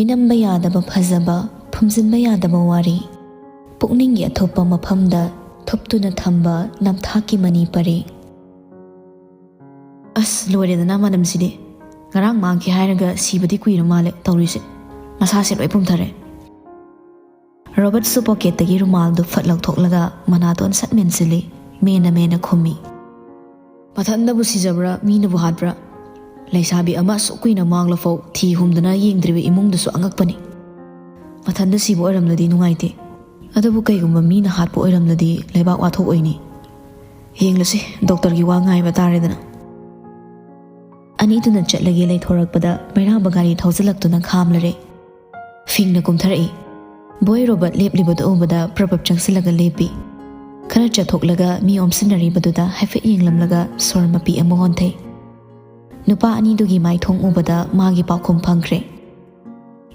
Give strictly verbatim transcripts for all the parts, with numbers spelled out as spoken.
ꯅꯝꯕ ꯌꯥꯗꯕ ꯐꯖꯕ, ꯐꯨꯝꯖꯤꯟꯕ ꯌꯥꯗꯕ ꯋꯥꯔꯤ꯫ ꯄꯨꯛꯅꯤꯡꯒꯤ ꯑꯊꯨꯞꯄ ꯃꯐꯝꯗ ꯊꯨꯞꯇꯨꯅ ꯊꯝꯕ ꯅꯝꯊꯥꯛꯀꯤ ꯃꯅꯤ ꯄꯔꯦꯡ꯫ ꯑꯁ, ꯂꯣꯏꯔꯦꯗꯅ ꯃꯅꯝꯁꯤꯗꯤ꯫ ꯉꯔꯥꯡ ꯃꯥꯡꯈꯤ ꯍꯥꯏꯔꯒ ꯁꯤꯕꯗꯤ ꯀꯨꯏꯔ ꯃꯥꯜꯂꯦ ꯇꯧꯔꯤꯁꯦ꯫ ꯃꯁꯥꯁꯦ ꯂꯣꯏ ꯄꯨꯝꯊꯔꯦ꯫ ꯔꯣꯕꯔꯠꯁꯨ ꯄꯣꯀꯦꯠꯇꯒꯤ ꯔꯨꯃꯥꯜꯗꯨ ꯐꯠ ꯂꯧꯊꯣꯛꯂꯒ ꯃꯅꯥꯇꯣꯟ ꯁꯠ ꯃꯦꯟꯁꯤꯜꯂꯤ꯫ ꯃꯦꯅ ꯃꯦꯅ ꯈꯨꯝꯃꯤ꯫ ꯃꯊꯟꯗꯕꯨ ꯁꯤꯖꯕ꯭ꯔꯥ, ꯃꯤꯅꯕꯨ ꯍꯥꯠꯄ꯭ꯔꯥ? ꯂꯩꯁꯥꯕꯤ ꯑꯃ ꯑꯁꯨꯛ ꯀꯨꯏꯅ ꯃꯥꯡꯂꯐꯥꯎ ꯊꯤ ꯍꯨꯝꯗꯅ ꯌꯦꯡꯗ꯭ꯔꯤꯕ ꯏꯃꯨꯡꯗꯨꯁꯨ ꯑꯉꯛꯄꯅꯤ꯫ ꯃꯊꯟꯗ ꯁꯤꯕ ꯑꯣꯏꯔꯝꯂꯗꯤ ꯅꯨꯡꯉꯥꯏꯇꯦ꯫ ꯑꯗꯨꯕꯨ ꯀꯩꯒꯨꯝꯕ ꯃꯤꯅ ꯍꯥꯠꯄ ꯑꯣꯏꯔꯝꯂꯗꯤ ꯂꯩꯕꯥꯛ ꯋꯥꯊꯣꯛ ꯑꯣꯏꯅꯤ꯫ ꯌꯦꯡꯂꯁꯤ, ꯗꯣꯛꯇꯔꯒꯤ ꯋꯥ ꯉꯥꯏꯕ ꯇꯥꯔꯦꯗꯅ꯫ ꯑꯅꯤꯗꯨꯅ ꯆꯠꯂꯒꯦ ꯂꯩꯊꯣꯔꯛꯄꯗ ꯃꯩꯔꯥꯕ ꯒꯥꯔꯤ ꯊꯧꯖꯤꯜꯂꯛꯇꯨꯅ ꯈꯥꯝꯂꯔꯦ꯫ ꯐꯤꯡꯅ ꯀꯨꯝꯊꯔꯛꯏ꯫ ꯕꯣꯏ ꯔꯣꯕꯔꯠ ꯂꯦꯞꯂꯤꯕꯗꯨ ꯎꯕꯗ ꯄ꯭ꯔꯞ ꯄ꯭ꯔꯞ ꯆꯪꯁꯤꯜꯂꯒ ꯂꯦꯞꯄꯤ꯫ ꯈꯔ ꯆꯠꯊꯣꯛꯂꯒ ꯃꯤ ꯑꯣꯝꯁꯤꯟꯅꯔꯤꯕꯗꯨꯗ ꯍꯥꯏꯐꯦꯠ ꯌꯦꯡꯂꯝꯂꯒ ꯁꯣꯔ ꯃꯄꯤ ꯑꯃ ꯍꯣꯟꯊꯩ꯫ ꯅꯨꯄꯥ ꯑꯅꯤꯗꯨꯒꯤ ꯃꯥꯏꯊꯣꯡ ꯎꯕꯗ ꯃꯥꯒꯤ ꯄꯥꯎꯈꯨꯝ ꯐꯪꯈ꯭ꯔꯦ꯫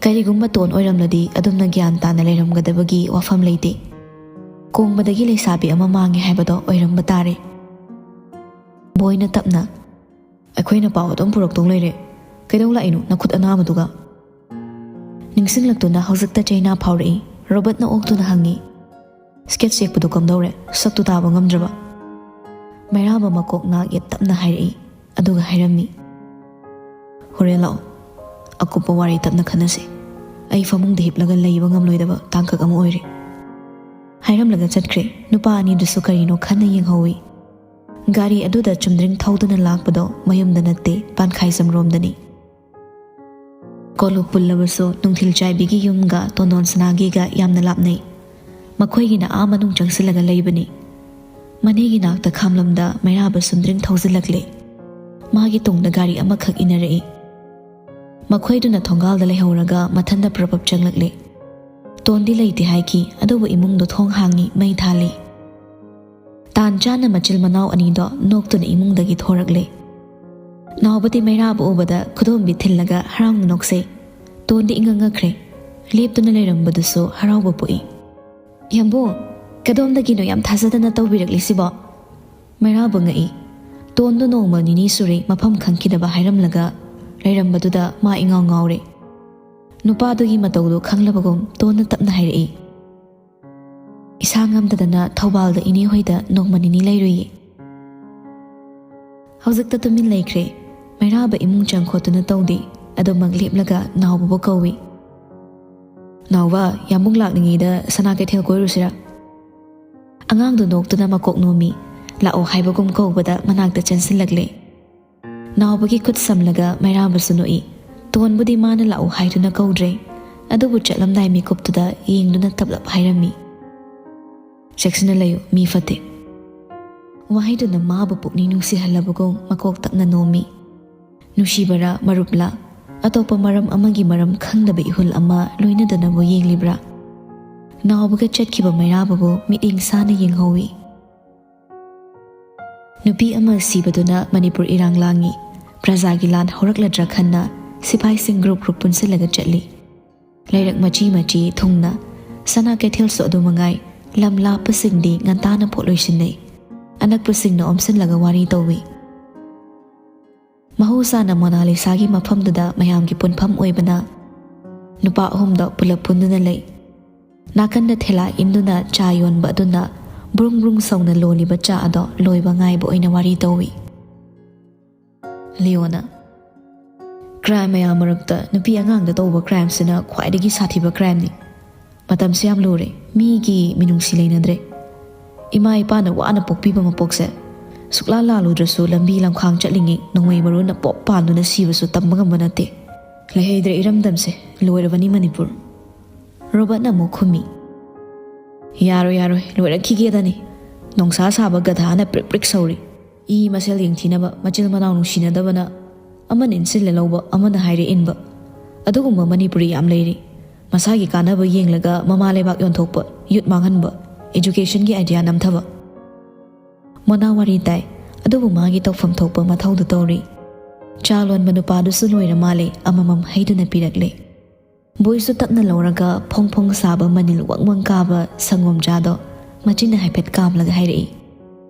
ꯀꯔꯤꯒꯨꯝꯕ ꯇꯣꯟ ꯑꯣꯏꯔꯝꯂꯗꯤ ꯑꯗꯨꯝꯅ ꯒ꯭ꯌꯥꯟ ꯇꯥꯅ ꯂꯩꯔꯝꯒꯗꯕꯒꯤ ꯋꯥꯐꯝ ꯂꯩꯇꯦ꯫ ꯀꯣꯡꯕꯗꯒꯤ ꯂꯩꯁꯥꯕꯤ ꯑꯃ ꯃꯥꯡꯉꯦ ꯍꯥꯏꯕꯗꯣ ꯑꯣꯏꯔꯝꯕ ꯇꯥꯔꯦ꯫ ꯕꯣꯏꯅ ꯇꯞꯅ, "ꯑꯩꯈꯣꯏꯅ ꯄꯥꯎ ꯑꯗꯨꯝ ꯄꯨꯔꯛꯇꯧ ꯂꯩꯔꯦ꯫ ꯀꯩꯗꯧ ꯂꯥꯛꯏꯅꯣ ꯅꯈꯨꯠ ꯑꯅꯥꯕꯗꯨꯒ?" ꯅꯤꯡꯁꯤꯡꯂꯛꯇꯨꯅ ꯍꯧꯖꯤꯛꯇ ꯆꯩꯅꯥ ꯐꯥꯎꯔꯛꯏ꯫ ꯔꯣꯕꯔꯠꯅ ꯑꯣꯛꯇꯨꯅ ꯍꯪꯉꯤ, "ꯁ꯭ꯀꯦꯠꯁ ꯌꯦꯛꯄꯗꯨ ꯀꯝꯗꯧꯔꯦ? ꯁꯛꯇꯨ ꯇꯥꯕ ꯉꯝꯗ꯭ꯔꯕ?" ꯃꯩꯔꯥꯕ ꯃꯀꯣꯛ ꯅꯥꯒꯦ ꯇꯞꯅ ꯍꯥꯏꯔꯛꯏ, ꯑꯗꯨꯒ ꯍꯥꯏꯔꯝꯃꯤ, "ꯍꯣꯔꯦꯟ ꯂꯥꯛꯑꯣ, ꯑꯀꯨꯞꯄ ꯋꯥꯔꯤ ꯇꯞꯅ ꯈꯟꯅꯁꯤ꯫ ꯑꯩ ꯐꯃꯨꯡꯗ ꯍꯤꯞꯂꯒ ꯂꯩꯕ ꯉꯝꯂꯣꯏꯗꯕ ꯇꯥꯡꯀꯛ ꯑꯃ ꯑꯣꯏꯔꯦ"꯫ ꯍꯥꯏꯔꯝꯂꯒ ꯆꯠꯈ꯭ꯔꯦ꯫ ꯅꯨꯄꯥ ꯑꯅꯤꯗꯨꯁꯨ ꯀꯔꯤꯅꯣ ꯈꯟꯅ ꯌꯦꯡꯍꯧꯏ꯫ ꯒꯥꯔꯤ ꯑꯗꯨꯗ ꯆꯨꯝꯗ꯭ꯔꯤꯡ ꯊꯧꯗꯨꯅ ꯂꯥꯛꯄꯗꯣ ꯃꯌꯨꯝꯗ ꯅꯠꯇꯦ, ꯄꯥꯟꯈꯥꯏꯖꯝꯔꯣꯝꯗꯅꯤ꯫ ꯀꯣꯂꯨꯞ ꯄꯨꯜꯂꯕꯁꯨ ꯅꯨꯡꯊꯤꯜ ꯆꯥꯏꯕꯤꯒꯤ ꯌꯨꯝꯒ ꯇꯣꯟꯗꯣꯟ ꯁꯅꯥꯒꯤꯒ ꯌꯥꯝꯅ ꯂꯥꯞꯅꯩ꯫ ꯃꯈꯣꯏꯒꯤꯅ ꯑꯥ ꯃꯅꯨꯡ ꯆꯪꯁꯤꯜꯂꯒ ꯂꯩꯕꯅꯤ꯫ ꯃꯅꯦꯒꯤ ꯅꯥꯛꯇ ꯈꯥꯝꯂꯝꯗ ꯃꯩꯔꯥꯕ ꯆꯨꯝꯗ꯭ꯔꯤꯡ ꯊꯧꯖꯤꯜꯂꯛꯂꯦ꯫ ꯃꯥꯒꯤ ꯇꯨꯡꯗ ꯒꯥꯔꯤ ꯑꯃꯈꯛ ꯏꯟꯅꯔꯛꯏ꯫ ꯃꯈꯣꯏꯗꯨꯅ ꯊꯣꯡꯒꯥꯜꯗ ꯂꯩꯍꯧꯔꯒ ꯃꯊꯟꯗ ꯄ꯭ꯔꯞ ꯄ꯭ꯔꯞ ꯆꯪꯂꯛꯂꯦ꯫ ꯇꯣꯟꯗꯤ ꯂꯩꯇꯦ ꯍꯥꯏꯈꯤ, ꯑꯗꯨꯕꯨ ꯏꯃꯨꯡꯗꯣ ꯊꯣꯡ ꯍꯥꯡꯉꯤ, ꯃꯩ ꯊꯥꯜꯂꯤ꯫ ꯇꯥꯟ ꯆꯥꯅ ꯃꯆꯤꯜ ꯃꯅꯥꯎ ꯑꯅꯤꯗꯣ ꯅꯣꯛꯇꯨꯅ ꯏꯃꯨꯡꯗꯒꯤ ꯊꯣꯔꯛꯂꯦ꯫ ꯅꯥꯎꯕꯗꯤ ꯃꯩꯔꯥꯕ ꯎꯕꯗ ꯈꯨꯗꯣꯝꯕꯤ ꯊꯤꯜꯂꯒ ꯍꯔꯥꯎꯅ ꯅꯣꯛꯆꯩ꯫ ꯇꯣꯟꯗꯤ ꯏꯉꯛ ꯉꯛꯈ꯭ꯔꯦ꯫ ꯂꯦꯞꯇꯨꯅ ꯂꯩꯔꯝꯕꯗꯨꯁꯨ ꯍꯔꯥꯎꯕ ꯄꯣꯛꯏ꯫ "ꯌꯥꯝꯕꯨꯡ, ꯀꯗꯣꯝꯗꯒꯤꯅꯣ ꯌꯥꯝ ꯊꯥꯖꯗꯅ ꯇꯧꯕꯤꯔꯛꯂꯤꯁꯤꯕꯣ?" ꯃꯩꯔꯥꯕ ꯉꯛꯏ꯫ ꯇꯣꯟꯗꯣ ꯅꯣꯡꯃ ꯅꯤꯅꯤ ꯁꯨꯔꯦ ꯃꯐꯝ ꯈꯪꯈꯤꯗꯕ ꯍꯥꯏꯔꯝꯂꯒ ꯂꯩꯔꯝꯕꯗꯨꯗ ꯃꯥ ꯏꯉꯥꯎ ꯉꯥꯎꯔꯦ꯫ ꯅꯨꯄꯥꯗꯨꯒꯤ ꯃꯇꯧꯗꯨ ꯈꯪꯂꯕꯒꯨꯝ ꯇꯣꯟꯅ ꯇꯞꯅ ꯍꯥꯏꯔꯛꯏ, "ꯏꯁꯥ ꯉꯝꯗꯗꯅ ꯊꯧꯕꯥꯜꯗ ꯏꯅꯦ ꯍꯣꯏꯗ ꯅꯣꯡꯃ ꯅꯤꯅꯤ ꯂꯩꯔꯨꯏꯌꯦ꯫ ꯍꯧꯖꯤꯛꯇ ꯇꯨꯃꯤꯟ ꯂꯩꯈ꯭ꯔꯦ꯫ ꯃꯩꯔꯥꯕ ꯏꯃꯨꯡ ꯆꯪ ꯈꯣꯠꯇꯨꯅ ꯇꯧꯗꯦ꯫ ꯑꯗꯨꯃꯛ ꯂꯦꯞꯂꯒ ꯅꯥꯎꯕꯕꯨ ꯀꯧꯏ꯫ ꯅꯥꯎꯕ, ꯌꯥꯝꯕꯨꯡ ꯂꯥꯛꯂꯤꯉꯩꯗ ꯁꯅꯥ ꯀꯩꯊꯦꯜ ꯀꯣꯏꯔꯨꯁꯤꯔꯥ?" ꯑꯉꯥꯡꯗꯨ ꯅꯣꯛꯇꯨꯅ ꯃꯀꯣꯛ ꯅꯣꯝꯃꯤ꯫ ꯂꯥꯛꯑꯣ ꯍꯥꯏꯕꯒꯨꯝ ꯀꯧꯕꯗ ꯃꯅꯥꯛꯇ ꯆꯪꯁꯤꯜꯂꯛꯂꯦ꯫ ꯅꯥꯎꯕꯒꯤ ꯈꯨꯠ ꯁꯝꯂꯒ ꯃꯩꯔꯥꯕꯁꯨ ꯅꯣꯛꯏ꯫ ꯇꯣꯟꯕꯨꯗꯤ ꯃꯥꯅ ꯂꯥꯛꯎ ꯍꯥꯏꯗꯨꯅ ꯀꯧꯗ꯭ꯔꯦ꯫ ꯑꯗꯨꯕꯨ ꯆꯠꯂꯝꯗꯥꯏ ꯃꯤꯀꯨꯞꯇꯨꯗ ꯌꯦꯡꯗꯨꯅ ꯇꯞꯂꯞ ꯍꯥꯏꯔꯝꯃꯤ, "ꯆꯦꯛꯁꯤꯟꯅ ꯂꯩꯌꯨ, ꯃꯤ ꯐꯠꯇꯦ"꯫ ꯋꯥꯍꯩꯗꯨꯅ ꯃꯥꯕꯨ ꯄꯨꯛꯅꯤꯡ ꯅꯨꯡꯁꯤꯍꯜꯂꯕꯒꯨꯝ ꯃꯀꯣꯛ ꯇꯞꯅ ꯅꯣꯝꯃꯤ꯫ ꯅꯨꯡꯁꯤꯕꯔꯥ, ꯃꯔꯨꯞꯂꯥ, ꯑꯇꯣꯞꯄ ꯃꯔꯝ ꯑꯃꯒꯤ ꯃꯔꯝ ꯈꯪꯗꯕ ꯏꯍꯨꯜ ꯑꯃ ꯂꯣꯏꯅꯗꯅꯕꯨ ꯌꯦꯡꯂꯤꯕ꯭ꯔꯥ? ꯅꯥꯎꯕꯒ ꯆꯠꯈꯤꯕ ꯃꯩꯔꯥꯕꯕꯨ ꯃꯤꯠꯌꯦꯡ ꯁꯥꯅ ꯌꯦꯡꯍꯧꯏ꯫ ꯅꯨꯄꯤ ꯑꯃ ꯁꯤꯕꯗꯨꯅ ꯃꯅꯤꯄꯨꯔ ꯏꯔꯥꯡ ꯂꯥꯡꯉꯤ꯫ ꯄ꯭ꯔꯖꯥꯒꯤ ꯂꯥꯟ ꯍꯧꯔꯛꯂꯗ꯭ꯔꯥ ꯈꯟꯅ ꯁꯤꯐꯥꯏꯁꯤꯡ ꯒ꯭ꯔꯨꯞ ꯒ꯭ꯔꯨꯞ ꯄꯨꯟꯁꯤꯜꯂꯒ ꯆꯠꯂꯤ꯫ ꯂꯩꯔꯛ ꯃꯆꯤ ꯃꯆꯤ ꯊꯨꯡꯅ꯫ ꯁꯅꯥ ꯀꯩꯊꯦꯜꯁꯨ ꯑꯗꯨ ꯃꯉꯥꯏ꯫ ꯂꯝ ꯂꯥꯞꯄꯁꯤꯡꯗꯤ ꯉꯟꯇꯥꯅ ꯄꯣꯠ ꯂꯣꯏꯁꯤꯟꯅꯩ꯫ ꯑꯅꯛꯄꯁꯤꯡꯅ ꯑꯣꯝꯁꯤꯜꯂꯒ ꯋꯥꯔꯤ ꯇꯧꯏ꯫ ꯃꯍꯧꯁꯥꯅ ꯃꯣꯅꯥꯂꯤꯁꯥꯒꯤ ꯃꯐꯝꯗꯨꯗ ꯃꯌꯥꯝꯒꯤ ꯄꯨꯟꯐꯝ ꯑꯣꯏꯕꯅ ꯅꯨꯄꯥ ꯑꯍꯨꯝꯗ ꯄꯨꯂꯞ ꯄꯨꯟꯗꯨꯅ ꯂꯩ꯫ ꯅꯥꯀꯟꯗ ꯊꯦꯂꯥ ꯏꯟꯗꯨꯅ ꯆꯥ ꯌꯣꯟꯕ ꯑꯗꯨꯅ ꯕ꯭ꯔꯨꯡ ꯕ꯭ꯔꯨꯡ ꯁꯧꯅ ꯂꯣꯜꯂꯤꯕ ꯆꯥ ꯑꯗꯣ ꯂꯣꯏꯕ ꯉꯥꯏꯕ ꯑꯣꯏꯅ ꯋꯥꯔꯤ ꯇꯧꯏ꯫ ꯂꯤꯌꯣꯅ, "ꯀ꯭ꯔꯥꯏꯝ ꯃꯌꯥꯝ ꯃꯔꯛꯇ ꯅꯨꯄꯤ ꯑꯉꯥꯡꯗ ꯇꯧꯕ ꯀ꯭ꯔꯥꯏꯝꯁꯤꯅ ꯈ꯭ꯋꯥꯏꯗꯒꯤ ꯁꯥꯊꯤꯕ ꯀ꯭ꯔꯥꯏꯝꯅꯤ꯫ ꯃꯇꯝꯁꯤ ꯌꯥꯝ ꯂꯨꯔꯦ, ꯃꯤꯒꯤ ꯃꯤꯅꯨꯡꯁꯤ ꯂꯩꯅꯗ꯭ꯔꯦ꯫ ꯏꯃꯥ ꯏꯄꯥꯅ ꯋꯥꯅ ꯄꯣꯛꯄꯤꯕ ꯃꯄꯣꯛꯁꯦ ꯁꯨꯛꯂꯥ ꯂꯥꯜꯂꯨꯗ꯭ꯔꯁꯨ ꯂꯝꯕꯤ ꯂꯝꯈꯥꯡ ꯆꯠꯂꯤꯉꯩ ꯅꯣꯡꯃꯩ ꯃꯔꯨꯅ ꯄꯣꯞ ꯄꯥꯟꯗꯨꯅ ꯁꯤꯕꯁꯨ ꯇꯝꯕ ꯉꯝꯕ ꯅꯠꯇꯦ꯫ ꯂꯩꯍꯩꯗ꯭ꯔꯦ ꯏꯔꯝꯗꯝꯁꯦ, ꯂꯣꯏꯔꯕꯅꯤ ꯃꯅꯤꯄꯨꯔ"꯫ ꯔꯣꯕꯔꯠꯅ ꯑꯃꯨꯛ ꯈꯨꯝꯃꯤ, "ꯌꯥꯔꯣꯏ, ꯌꯥꯔꯣꯏ, ꯂꯣꯏꯔꯛꯈꯤꯒꯦꯗꯅꯤ꯫ ꯅꯣꯡꯁꯥ ꯁꯥꯕ ꯒꯙꯥꯅ ꯄ꯭ꯔꯤꯛ ꯄ꯭ꯔꯤꯛ ꯁꯧꯔꯤ꯫ ꯏ ꯃꯁꯦꯜ ꯌꯦꯡꯊꯤꯅꯕ, ꯃꯆꯤꯜ ꯃꯅꯥꯎ ꯅꯨꯡꯁꯤꯅꯗꯕꯅ ꯑꯃꯅ ꯏꯟꯁꯤꯜꯂ ꯂꯧꯕ, ꯑꯃꯅ ꯍꯥꯏꯔꯦ ꯏꯟꯕ꯫ ꯑꯗꯨꯒꯨꯝꯕ ꯃꯅꯤꯄꯨꯔꯤ ꯌꯥꯝ ꯂꯩꯔꯤ꯫ ꯃꯁꯥꯒꯤ ꯀꯥꯟꯅꯕ ꯌꯦꯡꯂꯒ ꯃꯃꯥ ꯂꯩꯕꯥꯛ ꯌꯣꯟꯊꯣꯛꯄ, ꯌꯨꯠ ꯃꯥꯡꯍꯟꯕ, educationꯒꯤ idea ꯅꯝꯊꯕ"꯫ ꯃꯣꯅꯥ ꯋꯥꯔꯤ ꯇꯥꯏ, ꯑꯗꯨꯕꯨ ꯃꯥꯒꯤ ꯇꯧꯐꯝ ꯊꯣꯛꯄ ꯃꯊꯧꯗꯨ ꯇꯧꯔꯤ꯫ ꯆꯥ ꯂꯣꯟꯕ ꯅꯨꯄꯥꯗꯨꯁꯨ ꯂꯣꯏꯔ ꯃꯥꯜꯂꯦ, ꯑꯃꯃꯝ ꯍꯩꯗꯨꯅ ꯄꯤꯔꯛꯂꯦ꯫ ꯕꯣꯏꯁꯨ ꯇꯞꯅ ꯂꯧꯔꯒ ꯐꯣꯡ ꯐꯣꯡ ꯁꯥꯕ ꯃꯅꯤꯜ ꯋꯪ ꯋꯪ ꯀꯥꯕ ꯁꯪꯒꯣꯝ ꯆꯥꯗꯣ ꯃꯆꯤꯟꯅ ꯍꯥꯏꯐꯦꯠ ꯀꯥꯝꯂꯒ ꯍꯥꯏꯔꯛꯏ,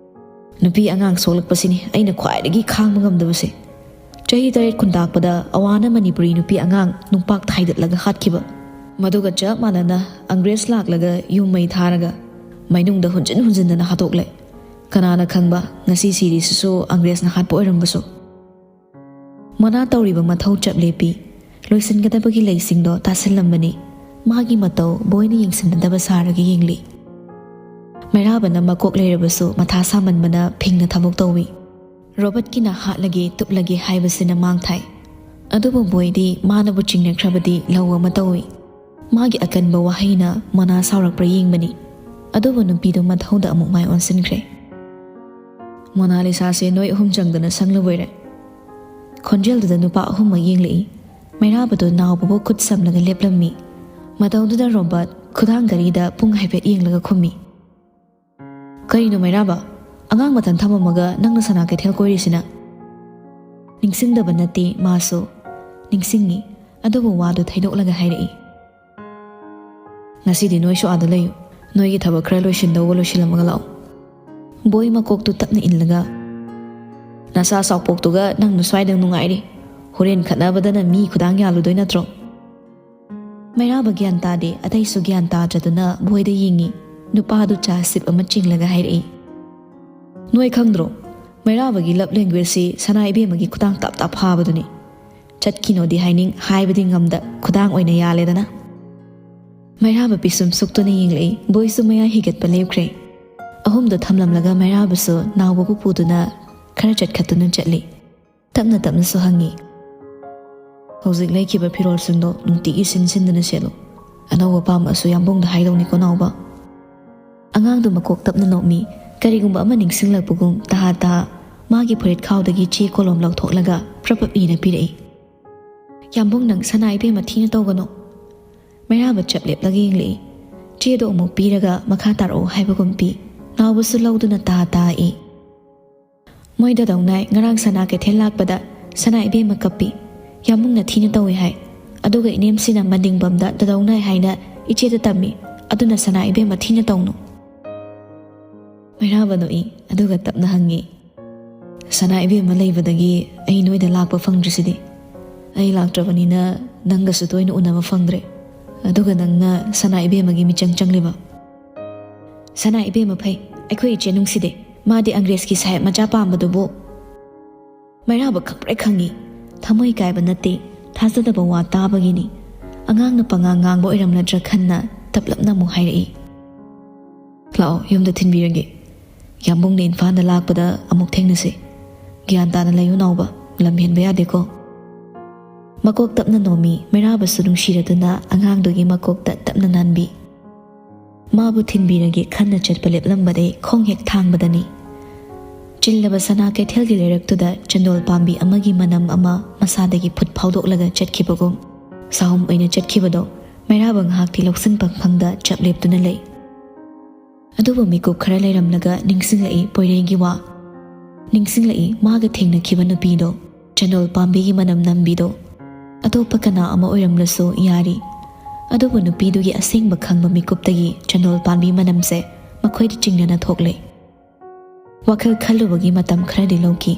"ꯅꯨꯄꯤ ꯑꯉꯥꯡ ꯁꯣꯛꯂꯛꯄꯁꯤꯅꯤ ꯑꯩꯅ ꯈ꯭ꯋꯥꯏꯗꯒꯤ ꯈꯥꯡꯕ ꯉꯝꯗꯕꯁꯦ꯫ ꯆꯍꯤ ꯇꯔꯦꯠ ꯈꯨꯟꯇꯥꯛꯄꯗ ꯑꯋꯥꯅ ꯃꯅꯤꯄꯨꯔꯤ ꯅꯨꯄꯤ ꯑꯉꯥꯡ ꯅꯨꯡꯄꯥꯛ ꯊꯥꯏꯗꯠꯂꯒ ꯍꯥꯠꯈꯤꯕ꯫ ꯃꯗꯨꯒ ꯆꯞ ꯃꯥꯟꯅꯅ ꯑꯪꯒ꯭ꯔꯦꯖ ꯂꯥꯛꯂꯒ ꯌꯨꯝ ꯃꯩ ꯊꯥꯔꯒ ꯃꯩꯅꯨꯡꯗ ꯍꯨꯟꯖꯤꯟ ꯍꯨꯟꯖꯤꯟꯗꯅ ꯍꯥꯠꯇꯣꯛꯂꯦ꯫ ꯀꯅꯥꯅ ꯈꯪꯕ, ꯉꯁꯤ ꯁꯤꯔꯤꯁꯤꯁꯨ ꯑꯪꯒ꯭ꯔꯦꯖꯅ ꯍꯥꯠꯄ ꯑꯣꯏꯔꯝꯕꯁꯨ꯫ ꯃꯣꯅꯥ ꯇꯧꯔꯤꯕ ꯃꯊꯧ ꯆꯞ ꯂꯦꯞꯄꯤ꯫ ꯂꯣꯏꯁꯤꯟꯒꯗꯕꯒꯤ ꯂꯩꯁꯤꯡꯗꯣ ꯇꯥꯁꯤꯜꯂꯝꯕꯅꯤ꯫ ꯃꯥꯒꯤ ꯃꯇꯧ ꯕꯣꯏꯅ ꯌꯦꯡꯁꯤꯟꯅꯗꯕ ꯁꯥꯔꯒ ꯌꯦꯡꯂꯤ꯫ ꯃꯩꯔꯥꯕꯅ ꯃꯀꯣꯛ ꯂꯩꯔꯕꯁꯨ ꯃꯊꯥ ꯁꯥꯃꯟꯕꯅ ꯐꯤꯡꯅ ꯊꯕꯛ ꯇꯧꯏ꯫ ꯔꯣꯕꯔꯠꯀꯤꯅ ꯍꯥꯠꯂꯒꯦ ꯇꯨꯞꯂꯒꯦ ꯍꯥꯏꯕꯁꯤꯅ ꯃꯥꯡ ꯊꯥꯏ꯫ ꯑꯗꯨꯕꯨ ꯕꯣꯏꯗꯤ ꯃꯥꯅꯕꯨ ꯆꯤꯡꯅꯈ꯭ꯔꯕꯗꯤ ꯂꯧ ꯑꯃ ꯇꯧꯏ꯫ ꯃꯥꯒꯤ ꯑꯀꯟꯕ ꯋꯥꯍꯩꯅ ꯃꯣꯅꯥ ꯁꯥꯎꯔꯛꯄ꯭ꯔꯥ ꯌꯦꯡꯕꯅꯤ꯫ ꯑꯗꯨꯕꯨ ꯅꯨꯄꯤꯗꯨ ꯃꯊꯧꯗ ꯑꯃꯨꯛ ꯃꯥꯏ ꯑꯣꯟꯁꯤꯟꯈ꯭ꯔꯦ꯫ "ꯃꯣꯅꯥꯂꯤꯁꯥꯁꯦ ꯅꯣꯏ ꯑꯍꯨꯝ ꯆꯪꯗꯅ ꯁꯪꯂꯕꯣꯏꯔꯦ?" ꯈꯣꯟꯖꯦꯜꯗꯨꯗ ꯅꯨꯄꯥ ꯑꯍꯨꯝꯃꯛ ꯌꯦꯡꯂꯛꯏ꯫ ꯃꯩꯔꯥꯕꯗꯨ ꯅꯥꯎꯕꯕꯨ ꯈꯨꯠ ꯁꯝꯂꯒ ꯂꯦꯞꯂꯝꯃꯤ꯫ ꯃꯇꯧꯗꯨꯗ ꯔꯣꯕꯥꯔꯠ ꯈꯨꯗꯥꯡ ꯘꯔꯤꯗ ꯄꯨꯡ ꯍꯥꯏꯐꯦꯠ ꯌꯦꯡꯂꯒ ꯈꯨꯝꯃꯤ꯫ "ꯀꯔꯤꯅꯣ ꯃꯩꯔꯥꯕ? ꯑꯉꯥꯡ ꯃꯊꯟ ꯊꯝꯃꯝꯃꯒ ꯅꯪꯅ ꯁꯅꯥ ꯀꯩꯊꯦꯜ ꯀꯣꯏꯔꯤꯁꯤꯅ?" ꯅꯤꯡꯁꯤꯡꯗꯕ ꯅꯠꯇꯦ ꯃꯥꯁꯨ꯫ ꯅꯤꯡꯁꯤꯡꯉꯤ, ꯑꯗꯨꯕꯨ ꯋꯥꯗꯨ ꯊꯩꯗꯣꯛꯂꯒ ꯍꯥꯏꯔꯛꯏ꯫ "ꯉꯁꯤꯗꯤ ꯅꯣꯏꯁꯨ ꯑꯥꯗ ꯂꯩꯌꯨ꯫ ꯅꯣꯏꯒꯤ ꯊꯕꯛ ꯈꯔ ꯂꯣꯏꯁꯤꯟꯗꯧꯕ ꯂꯣꯏꯁꯤꯜꯂꯝꯃꯒ ꯂꯥꯛꯑꯣ꯫ ꯕꯣꯏ ꯃꯀꯣꯛꯇꯨ ꯇꯞꯅ ꯏꯜꯂꯒ, "ꯅꯆꯥ ꯆꯥꯎꯄꯣꯛꯇꯨꯒ ꯅꯪꯅ ꯁ꯭ꯋꯥꯏꯗ ꯅꯨꯡꯉꯥꯏꯔꯤ꯫ ꯍꯣꯔꯦꯟ ꯈꯠꯅꯕꯗꯅ ꯃꯤ ꯈꯨꯗꯥꯡ ꯌꯥꯜꯂꯨꯗꯣꯏ ꯅꯠꯇ꯭ꯔꯣ?" ꯃꯩꯔꯥꯕ ꯒ꯭ꯌꯥꯟ ꯇꯥꯗꯦ, ꯑꯇꯩꯁꯨ ꯒ꯭ꯌꯥꯟ ꯇꯥꯗ꯭ꯔꯗꯨꯅ ꯕꯣꯏꯗ ꯌꯦꯡꯉꯤ꯫ ꯅꯨꯄꯥꯗꯨ ꯆꯥ ꯁꯤꯞ ꯑꯃ ꯆꯤꯡꯂꯒ ꯍꯥꯏꯔꯛꯏ, "ꯅꯣꯏ ꯈꯪꯗ꯭ꯔꯣ? ꯃꯩꯔꯥꯕꯒꯤ ꯂꯞ ꯂꯦꯡꯒ꯭ꯋꯦꯖꯁꯤ ꯁꯅꯥ ꯏꯕꯦꯝꯃꯒꯤ ꯈꯨꯗꯥꯡ ꯇꯥꯞ ꯇꯥꯞ ꯐꯥꯕꯗꯨꯅꯤ꯫ ꯆꯠꯈꯤꯅꯣꯗꯤ ꯍꯥꯏꯅꯤꯡ, ꯍꯥꯏꯕꯗꯤ ꯉꯝꯗ, ꯈꯨꯗꯥꯡ ꯑꯣꯏꯅ ꯌꯥꯜꯂꯦꯗꯅ꯫" ꯃꯩꯔꯥꯕ ꯄꯤꯁꯨꯝ ꯁꯨꯛꯇꯨꯅ ꯌꯦꯡꯂꯛꯏ꯫ ꯕꯣꯏꯁꯨ ꯃꯌꯥ ꯍꯤꯒꯠꯄ ꯂꯦꯞꯈ꯭ꯔꯦ꯫ ꯑꯍꯨꯝꯗꯨ ꯊꯝꯂꯝꯂꯒ ꯃꯩꯔꯥꯕꯁꯨ ꯅꯥꯎꯕꯕꯨ ꯄꯨꯗꯨꯅ ꯈꯔ ꯆꯠꯈꯠꯇꯨꯅ ꯆꯠꯂꯤ꯫ ꯇꯞꯅ ꯇꯞꯅꯁꯨ ꯍꯪꯉꯤ, "ꯍꯧꯖꯤꯛ ꯂꯩꯈꯤꯕ ꯐꯤꯔꯣꯜꯁꯤꯡꯗꯣ ꯅꯨꯡꯇꯤꯒꯤ ꯁꯤꯟ ꯁꯤꯟꯗꯅ ꯁꯦꯠꯂꯨ꯫ ꯑꯅꯧꯕ ꯄꯥꯝꯃꯛꯑꯁꯨ ꯌꯥꯝꯕꯨꯡꯗ ꯍꯥꯏꯗꯧꯅꯤꯀꯣ ꯅꯥꯎꯕ꯫" ꯑꯉꯥꯡꯗꯨ ꯃꯀꯣꯛ ꯇꯞꯅ ꯅꯣꯛꯃꯤ꯫ ꯀꯔꯤꯒꯨꯝꯕ ꯑꯃ ꯅꯤꯡꯁꯤꯡꯂꯛꯄꯒꯨꯝ ꯇꯍꯥ ꯇꯍꯥ ꯃꯥꯒꯤ ꯐꯨꯔꯤꯠ ꯈꯥꯎꯗꯒꯤ ꯆꯦ ꯀꯣꯂꯣꯝ ꯂꯧꯊꯣꯛꯂꯒ ꯄ꯭ꯔꯞ ꯄ꯭ꯔꯞ ꯏꯅ ꯄꯤꯔꯛꯏ꯫ "ꯌꯥꯝꯕꯨꯡ, ꯅꯪ ꯁꯅꯥ ꯏꯕꯦꯝꯃ ꯊꯤꯅ ꯇꯧꯒꯅꯨ꯫" ꯃꯩꯔꯥꯕ ꯆꯞ ꯂꯦꯞꯂꯒ ꯌꯦꯡꯂꯛꯏ꯫ ꯆꯦꯗꯣ ꯑꯃꯨꯛ ꯄꯤꯔꯒ ꯃꯈꯥ ꯇꯥꯔꯛꯑꯣ ꯍꯥꯏꯕꯒꯨꯝ ꯄꯤ꯫ ꯅꯥꯎꯕꯁꯨ ꯂꯧꯗꯨꯅ ꯇꯥ ꯇꯥ ꯏ꯫ "ꯃꯣꯏ ꯗꯗꯧꯅꯥꯏ ꯉꯔꯥꯡ ꯁꯅꯥ ꯀꯩꯊꯦꯜ ꯂꯥꯛꯄꯗ ꯁꯅꯥ ꯏꯕꯦꯝꯃ ꯀꯞꯄꯤ꯫ ꯌꯥꯝꯕꯨꯡꯅ ꯊꯤꯅ ꯇꯧꯏ ꯍꯥꯏ꯫ ꯑꯗꯨꯒ ꯏꯅꯦꯝꯁꯤꯅ ꯃꯅꯤꯡꯕꯝꯗ ꯗꯗꯧꯅꯥꯏ ꯍꯥꯏꯅ ꯏꯆꯦꯗ ꯇꯝꯃꯤ꯫ ꯑꯗꯨꯅ ꯁꯅꯥ ꯏꯕꯦꯝꯃ ꯊꯤꯅ ꯇꯧꯅꯨ꯫" ꯃꯩꯔꯥꯕ ꯅꯣꯛꯏ, ꯑꯗꯨꯒ ꯇꯞꯅ ꯍꯪꯉꯤ, ꯁꯅꯥ ꯏꯕꯦꯝꯃ ꯂꯩꯕꯗꯒꯤ ꯑꯩ ꯅꯣꯏꯗ ꯂꯥꯛꯄ ꯐꯪꯗ꯭ꯔꯤꯁꯤꯗꯤ꯫ ꯑꯩ ꯂꯥꯛꯇ꯭ꯔꯕꯅꯤꯅ ꯅꯪꯒꯁꯨ ꯇꯣꯏꯅ ꯎꯅꯕ ꯐꯪꯗ꯭ꯔꯦ꯫ ꯑꯗꯨꯒ ꯅꯪꯅ ꯁꯅꯥ ꯏꯕꯦꯝꯃꯒꯤ ꯃꯤꯆꯪ ꯆꯪꯂꯤꯕ꯫ ꯁꯅꯥ ꯏꯕꯦꯝꯃ ꯐꯩ, ꯑꯩꯈꯣꯏ ꯏꯆꯦ ꯅꯨꯡꯁꯤꯗꯦ꯫ ꯃꯥꯗꯤ ꯑꯪꯒ꯭ꯔꯦꯖꯀꯤ ꯁꯥꯍꯦꯕ ꯃꯆꯥ ꯄꯥꯝꯕꯗꯨꯕꯨ꯫ ꯃꯩꯔꯥꯕ ꯈꯪꯄ꯭ꯔꯦꯛ ꯈꯪꯉꯤ꯫ ꯊꯃꯣꯏ ꯀꯥꯏꯕ ꯅꯠꯇꯦ, ꯊꯥꯖꯗꯕ ꯋꯥ ꯇꯥꯕꯒꯤꯅꯤ꯫ ꯑꯉꯥꯡꯅ ꯄꯉꯥꯡ ꯉꯥꯡꯕ ꯑꯣꯏꯔꯝꯂꯗ꯭ꯔꯥ ꯈꯟꯅ ꯇꯞꯂꯞꯅ ꯑꯃꯨꯛ ꯍꯥꯏꯔꯛꯏ꯫ "ꯂꯥꯛꯑꯣ, ꯌꯨꯝꯗ ꯊꯤꯟꯕꯤꯔꯒꯦ꯫ ꯌꯥꯝꯕꯨꯡꯅ ꯏꯝꯐꯥꯜꯗ ꯂꯥꯛꯄꯗ ꯑꯃꯨꯛ ꯊꯦꯡꯅꯁꯤ꯫ ꯒ꯭ꯌꯥꯟ ꯇꯥꯅ ꯂꯩꯌꯨ ꯅꯥꯎꯕ, ꯂꯝ ꯍꯦꯟꯕ ꯌꯥꯗꯦꯀꯣ꯫" ꯃꯀꯣꯛ ꯇꯞꯅ ꯅꯣꯝꯃꯤ꯫ ꯃꯩꯔꯥꯕꯁꯨ ꯅꯨꯡꯁꯤꯔꯗꯨꯅ ꯑꯉꯥꯡꯗꯨꯒꯤ ꯃꯀꯣꯛꯇ ꯇꯞꯅ ꯅꯥꯟꯕꯤ꯫ ꯃꯥꯕꯨ ꯊꯤꯟꯕꯤꯔꯒꯦ ꯈꯟꯅ ꯆꯠꯄ ꯂꯦꯞꯂꯝꯕꯗꯩ ꯈꯣꯡ ꯍꯦꯛ ꯊꯥꯡꯕꯗꯅꯤ꯫ ꯆꯤꯜꯂꯕ ꯁꯅꯥ ꯀꯩꯊꯦꯜꯒꯤ ꯂꯩꯔꯛꯇꯨꯗ ꯆꯟꯗꯣꯜ ꯄꯥꯝꯕꯤ ꯑꯃꯒꯤ ꯃꯅꯝ ꯑꯃ ꯃꯁꯥꯗꯒꯤ ꯐꯨꯠ ꯐꯥꯎꯗꯣꯛꯂꯒ ꯆꯠꯈꯤꯕꯒꯨꯝ ꯁꯥꯍꯨꯝ ꯑꯣꯏꯅ ꯆꯠꯈꯤꯕꯗꯣ ꯃꯩꯔꯥꯕ ꯉꯥꯏꯍꯥꯛꯇꯤ ꯂꯧꯁꯤꯟꯐꯝ ꯈꯪꯗ ꯆꯞ ꯂꯦꯞꯇꯨꯅ ꯂꯩ꯫ ꯑꯗꯨꯕꯨ ꯃꯤꯀꯨꯞ ꯈꯔ ꯂꯩꯔꯝꯂꯒ ꯅꯤꯡꯁꯤꯡꯂꯛꯏ ꯄꯣꯏꯔꯩꯒꯤ ꯋꯥ꯫ ꯅꯤꯡꯁꯤꯡꯂꯛꯏ ꯃꯥꯒ ꯊꯦꯡꯅꯈꯤꯕ ꯅꯨꯄꯤꯗꯣ, ꯆꯟꯗꯣꯜ ꯄꯥꯝꯕꯤꯒꯤ ꯃꯅꯝ ꯅꯝꯕꯤꯗꯣ꯫ ꯑꯇꯣꯞꯄ ꯀꯅꯥ ꯑꯃ ꯑꯣꯏꯔꯝꯂꯁꯨ ꯌꯥꯔꯤ, ꯑꯗꯨꯕꯨ ꯅꯨꯄꯤꯗꯨꯒꯤ ꯑꯁꯦꯡꯕ ꯈꯪꯕ ꯃꯤꯀꯨꯞꯇꯒꯤ ꯆꯟꯗꯣꯜ ꯄꯥꯝꯕꯤ ꯃꯅꯝꯁꯦ ꯃꯈꯣꯏꯗ ꯆꯤꯡꯅꯅ ꯊꯣꯛꯂꯦ꯫ ꯋꯥꯈꯜ ꯈꯜꯂꯨꯕꯒꯤ ꯃꯇꯝ ꯈꯔꯗꯤ ꯂꯧꯈꯤ,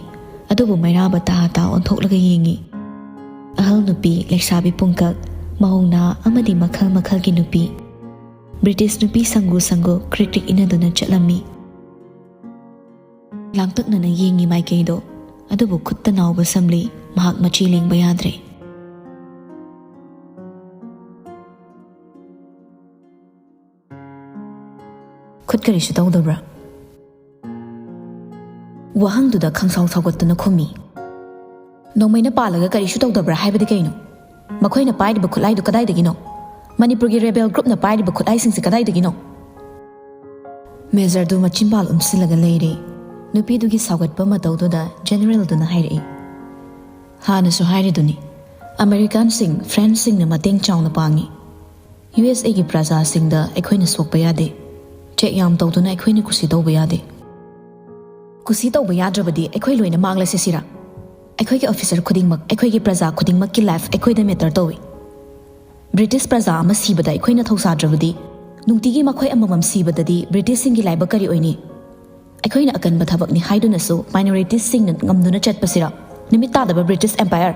ꯑꯗꯨꯕꯨ ꯃꯩꯔꯥꯕ ꯇꯥ ꯇꯥ ꯑꯣꯟꯊꯣꯛꯂꯒ ꯌꯦꯡꯉꯤ꯫ ꯑꯍꯜ ꯅꯨꯄꯤ, ꯂꯩꯁꯥꯕꯤ ꯄꯨꯡꯀꯛ, ꯃꯧ ꯅꯍꯥ ꯑꯃꯗꯤ ꯃꯈꯜ ꯃꯈꯜꯒꯤ ꯅꯨꯄꯤ꯫ ꯕ꯭ꯔꯤꯇꯤꯁ ꯅꯨꯄꯤ ꯁꯪꯒꯨ ꯁꯪꯒꯨ ꯀ꯭ꯔꯤꯛ ꯀ꯭ꯔꯤꯛ ꯏꯟꯅꯗꯨꯅ ꯆꯠꯂꯝꯃꯤ꯫ ꯂꯥꯡꯇꯛꯅꯅ ꯌꯦꯡꯉꯤ ꯃꯥꯏꯀꯩꯗꯣ, ꯑꯗꯨꯕꯨ ꯈꯨꯠꯇ ꯅꯥꯎꯕ ꯁꯝꯂꯤ, ꯃꯍꯥꯛ ꯃꯆꯤ ꯂꯦꯡꯕ ꯌꯥꯗ꯭ꯔꯦ꯫ "ꯈꯨꯠ ꯀꯔꯤꯁꯨ ꯇꯧꯗꯕ꯭ꯔꯥ?" ꯋꯥꯍꯪꯗꯨꯗ ꯈꯪꯁꯥꯎ ꯁꯥꯎꯒꯠꯇꯨꯅ ꯈꯨꯝꯃꯤ꯫ "ꯅꯣꯡꯃꯩꯅ ꯄꯥꯜꯂꯒ ꯀꯔꯤꯁꯨ ꯇꯧꯗꯕ꯭ꯔꯥ ꯍꯥꯏꯕꯗꯤ ꯀꯩꯅꯣ? ꯃꯈꯣꯏꯅ ꯄꯥꯏꯔꯤꯕ ꯈꯨꯠꯂꯥꯏꯗꯨ ꯀꯗꯥꯏꯗꯒꯤꯅꯣ? ꯃꯅꯤꯄꯨꯔꯒꯤ ꯔꯦꯕꯦꯜ ꯒ꯭ꯔꯨꯞꯅ ꯄꯥꯏꯔꯤꯕ ꯈꯨꯠꯂꯥꯏꯁꯤꯡꯁꯤ ꯀꯗꯥꯏꯗꯒꯤꯅꯣ?" ꯃꯦꯖꯔꯗꯨ ꯃꯆꯤꯟꯕꯥꯜ ꯎꯝꯁꯤꯜꯂꯒ ꯂꯩꯔꯦ꯫ ꯅꯨꯄꯤꯗꯨꯒꯤ ꯁꯥꯎꯒꯠꯄ ꯃꯇꯧꯗꯨꯗ ꯖꯦꯅꯔꯦꯜꯗꯨꯅ ꯍꯥꯏꯔꯛꯏ, "ꯍꯥꯟꯅꯁꯨ ꯍꯥꯏꯔꯤꯗꯨꯅꯤ, ꯑꯃꯦꯔꯤꯀꯥꯟꯁꯤꯡ, ꯐ꯭ꯔꯦꯟꯁꯁꯤꯡꯅ ꯃꯇꯦꯡ ꯆꯥꯎꯅ ꯄꯥꯡꯉꯤ꯫ ꯌꯨ ꯑꯦꯁ ꯑꯦꯒꯤ ꯄ꯭ꯔꯖꯥꯁꯤꯡꯗ ꯑꯩꯈꯣꯏꯅ ꯁꯣꯛꯄ ꯌꯥꯗꯦ꯫ ꯆꯦꯛ ꯌꯥꯝ ꯇꯧꯗꯨꯅ ꯑꯩꯈꯣꯏꯅ ꯀꯨꯁꯤ ꯇꯧꯕ ꯌꯥꯗꯦ꯫ ꯀꯨꯁꯤ ꯇꯧꯕ ꯌꯥꯗ꯭ꯔꯕꯗꯤ ꯑꯩꯈꯣꯏ ꯂꯣꯏꯅ ꯃꯥꯡꯂꯁꯦ ꯁꯤꯔꯥ? ꯑꯩꯈꯣꯏꯒꯤ ꯑꯣꯐꯤꯁꯔ ꯈꯨꯗꯤꯡꯃꯛ, ꯑꯩꯈꯣꯏꯒꯤ ꯄ꯭ꯔꯖꯥ ꯈꯨꯗꯤꯡꯃꯛꯀꯤ ꯂꯥꯏꯐ ꯑꯩꯈꯣꯏꯗ ꯃꯦꯇꯔ ꯇꯧꯏ꯫ ꯕ꯭ꯔꯤꯇꯤꯁ ꯄ꯭ꯔꯖꯥ ꯑꯃ ꯁꯤꯕꯗ ꯑꯩꯈꯣꯏꯅ ꯊꯧꯁꯥꯗ꯭ꯔꯕꯗꯤ, ꯅꯨꯡꯇꯤꯒꯤ ꯃꯈꯣꯏ ꯑꯃꯃꯝ ꯁꯤꯕꯗꯗꯤ ꯕ꯭ꯔꯤꯇꯤꯁꯁꯤꯡꯒꯤ ꯂꯥꯏꯕꯛ ꯀꯔꯤ ꯑꯣꯏꯅꯤ? ꯑꯩꯈꯣꯏꯅ ꯑꯀꯟꯕ ꯊꯕꯛꯅꯤ ꯍꯥꯏꯗꯨꯅꯁꯨ minoritiesꯁꯤꯡꯅ ꯉꯝꯗꯨꯅ ꯆꯠꯄꯁꯤꯔ? ꯅꯨꯃꯤꯠ ꯇꯥꯗꯕ British Empire!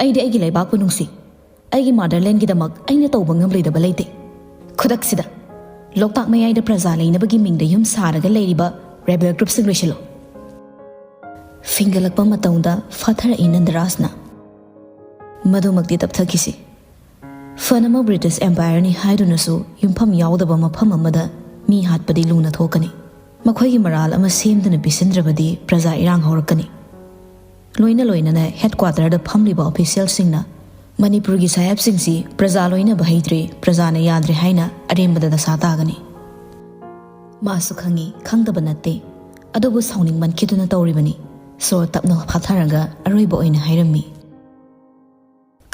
ꯑꯩꯗꯤ ꯑꯩꯒꯤ ꯂꯩꯕꯥꯛꯄꯨ ꯅꯨꯡꯁꯤ꯫ ꯑꯩꯒꯤ motherlandꯒꯤꯗꯃꯛ ꯑꯩꯅ ꯇꯧꯕ ꯉꯝꯂꯣꯏꯗꯕ ꯂꯩꯇꯦ꯫ ꯈꯨꯗꯛꯁꯤꯗ ꯂꯣꯛꯇꯥꯛ ꯃꯌꯥꯏꯗ ꯄ꯭ꯔꯖꯥ ꯂꯩꯅꯕꯒꯤ ꯃꯤꯡꯗ ꯌꯨꯝ ꯁꯥꯔꯒ ꯂꯩꯔꯤꯕ rebel groupꯁꯤꯡ ꯂꯣꯏꯁꯤꯜꯂꯨ꯫ ꯐꯤꯡꯒꯠꯂꯛꯄ ꯃꯇꯧꯗ ꯐꯥꯊꯔꯛꯏ ꯅꯟꯗꯔꯥꯖꯅ꯫ ꯃꯗꯨꯃꯛꯇꯤ ꯇꯞꯊꯈꯤꯁꯤ꯫ ꯐꯅꯃꯛ British Empireꯅꯤ ꯍꯥꯏꯗꯨꯅꯁꯨ ꯌꯨꯝꯐꯝ ꯌꯥꯎꯗꯕ ꯃꯐꯝ ꯑꯃꯗ ꯃꯤ ꯍꯥꯠꯄꯗꯤ ꯂꯨꯅ ꯊꯣꯛꯀꯅꯤ꯫ ꯃꯈꯣꯏꯒꯤ ꯃꯔꯥꯜ ꯑꯃ ꯁꯦꯝꯗꯨꯅ ꯄꯤꯁꯤꯟꯗ꯭ꯔꯕꯗꯤ ꯄ꯭ꯔꯖꯥ ꯏꯔꯥꯡ ꯍꯧꯔꯛꯀꯅꯤ꯫ ꯂꯣꯏꯅ ꯂꯣꯏꯅꯅ headquarterꯗ ꯐꯝꯂꯤꯕ officialꯁꯤꯡꯅ ꯃꯅꯤꯄꯨꯔꯒꯤ ꯁꯥꯍꯦꯕꯁꯤꯡꯁꯤ ꯄ꯭ꯔꯖꯥ ꯂꯣꯏꯅꯕ ꯍꯩꯇ꯭ꯔꯦ, ꯄ꯭ꯔꯖꯥꯅ ꯌꯥꯗ꯭ꯔꯦ ꯍꯥꯏꯅ ꯑꯔꯦꯝꯕꯗ ꯗꯁꯥ ꯇꯥꯒꯅꯤ꯫ ꯃꯥꯁꯨ ꯈꯪꯉꯤ, ꯈꯪꯗꯕ ꯅꯠꯇꯦ, ꯑꯗꯨꯕꯨ ꯁꯥꯎꯅꯤꯡꯃꯟꯈꯤꯗꯨꯅ ꯇꯧꯔꯤꯕꯅꯤ꯫ ꯁꯣꯔ ꯇꯞꯅ ꯐꯥꯊꯔꯒ ꯑꯔꯣꯏꯕ ꯑꯣꯏꯅ ꯍꯥꯏꯔꯝꯃꯤ꯫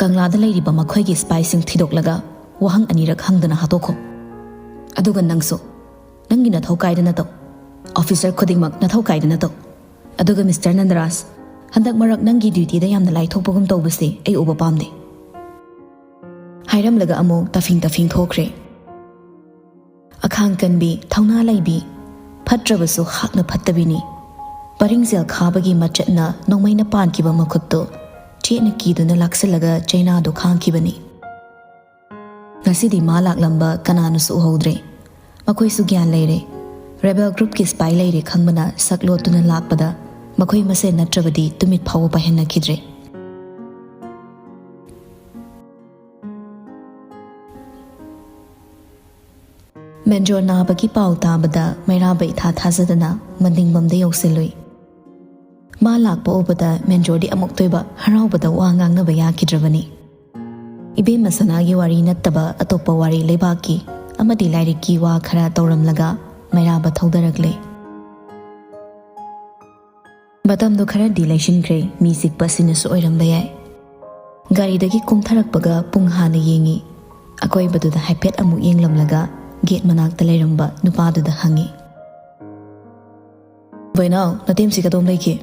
ꯀꯪꯂꯥꯗ ꯂꯩꯔꯤꯕ ꯃꯈꯣꯏꯒꯤ spyꯁꯤꯡ ꯊꯤꯗꯣꯛꯂꯒ ꯋꯥꯍꯪ ꯑꯅꯤꯔꯛ ꯍꯪꯗꯅ ꯍꯥꯠꯇꯣꯛꯈꯣ꯫ ꯑꯗꯨꯒ ꯅꯪꯁꯨ ꯅꯪꯒꯤ ꯅꯊꯧ ꯀꯥꯏꯗꯅ ꯇꯧ꯫ Officer ꯈꯨꯗꯤꯡꯃꯛ ꯅꯊꯧ ꯀꯥꯏꯗꯅ ꯇꯧ꯫ ꯑꯗꯨꯒ Mister ꯅꯟꯗꯔꯥꯖ, ꯍꯟꯗꯛ ꯃꯔꯛ ꯅꯪꯒꯤ dutyꯗ ꯌꯥꯝꯅ ꯂꯥꯏꯊꯣꯛꯄꯒꯨꯝ ꯇꯧꯕꯁꯦ ꯑꯩ ꯎꯕ ꯄꯥꯝꯗꯦ꯫ ꯍꯥꯏꯔꯝꯂꯒ ꯑꯃꯨꯛ ꯇꯐꯤꯡ ꯇꯐꯤꯡ ꯊꯣꯛꯈ꯭ꯔꯦ꯫ ꯑꯈꯥꯡ ꯀꯟꯕꯤ, ꯊꯧꯅꯥ ꯂꯩꯕꯤ, ꯐꯠꯇ꯭ꯔꯕꯁꯨ ꯍꯥꯛꯅ ꯐꯠꯇꯕꯤꯅꯤ꯫ ꯄꯔꯤꯡꯖꯦꯜ ꯈꯥꯕꯒꯤ ꯃꯆꯠꯅ ꯅꯣꯡꯃꯩꯅ ꯄꯥꯟꯈꯤꯕ ꯃꯈꯨꯠꯇꯨ ꯆꯦꯠꯅ ꯀꯤꯗꯨꯅ ꯂꯥꯛꯁꯤꯜꯂꯒ ꯆꯩꯅꯥꯗꯨ ꯈꯥꯡꯈꯤꯕꯅꯤ꯫ ꯉꯁꯤꯗꯤ ꯃꯥ ꯂꯥꯛꯂꯝꯕ ꯀꯅꯥꯅꯁꯨ ꯎꯍꯧꯗ꯭ꯔꯦ꯫ ꯃꯈꯣꯏꯁꯨ ꯒ꯭ꯌꯥꯟ ꯂꯩꯔꯦ꯫ Rebel groupꯀꯤ spy ꯂꯩꯔꯦ ꯈꯪꯕꯅ ꯁꯛ ꯂꯣꯠꯇꯨꯅ ꯂꯥꯛꯄꯗ ꯃꯈꯣꯏ ꯃꯁꯦꯟ ꯅꯠꯇ꯭ꯔꯕꯗꯤ ꯇꯨꯃꯤꯠ ꯐꯥꯎꯕ ꯄꯥꯏꯍꯟꯅꯈꯤꯗ꯭ꯔꯦ꯫ ꯃꯦꯟꯖꯣꯔ ꯅꯥꯕꯒꯤ ꯄꯥꯎ ꯇꯥꯕꯗ ꯃꯩꯔꯥꯕ ꯏꯊꯥ ꯊꯥꯖꯗꯅ ꯃꯅꯤꯡꯕꯝꯗ ꯌꯧꯁꯤꯜꯂꯨꯏ꯫ ꯃꯥ ꯂꯥꯛꯄ ꯎꯕꯗ ꯃꯦꯟꯖꯣꯔꯗꯤ ꯑꯃꯨꯛꯇꯣꯏꯕ ꯍꯔꯥꯎꯕꯗ ꯋꯥ ꯉꯥꯡꯅꯕ ꯌꯥꯈꯤꯗ꯭ꯔꯕꯅꯤ꯫ ꯏꯕꯦꯝꯃ ꯁꯅꯥꯒꯤ ꯋꯥꯔꯤ ꯅꯠꯇꯕ ꯑꯇꯣꯞꯄ ꯋꯥꯔꯤ ꯂꯩꯕꯥꯛꯀꯤ ꯑꯃꯗꯤ ꯂꯥꯏꯔꯤꯛꯀꯤ ꯋꯥ ꯈꯔ ꯇꯧꯔꯝꯂꯒ ꯃꯩꯔꯥꯕ ꯊꯧꯗꯔꯛꯂꯦ꯫ ꯃꯇꯝꯗꯣ ꯈꯔꯗꯤ ꯂꯩꯁꯤꯟꯈ꯭ꯔꯦ, ꯃꯤ ꯆꯤꯛꯄ ꯑꯁꯤꯅꯁꯨ ꯑꯣꯏꯔꯝꯕ ꯌꯥꯏ꯫ ꯒꯥꯔꯤꯗꯒꯤ ꯀꯨꯝꯊꯔꯛꯄꯒ ꯄꯨꯡ ꯍꯥꯟꯅ ꯌꯦꯡꯉꯤ꯫ ꯑꯀꯣꯏꯕꯗꯨꯗ ꯍꯥꯏꯐꯦꯠ ꯑꯃꯨꯛ ꯌꯦꯡꯂꯝꯂꯒ gate ꯃꯅꯥꯛꯇ ꯂꯩꯔꯝꯕ ꯅꯨꯄꯥꯗꯨꯗ ꯍꯪꯉꯤ꯫ "ꯕꯣꯏꯅꯥꯎ, ꯅꯇꯦꯝꯁꯤ ꯀꯗꯣꯝ ꯂꯩꯒꯦ?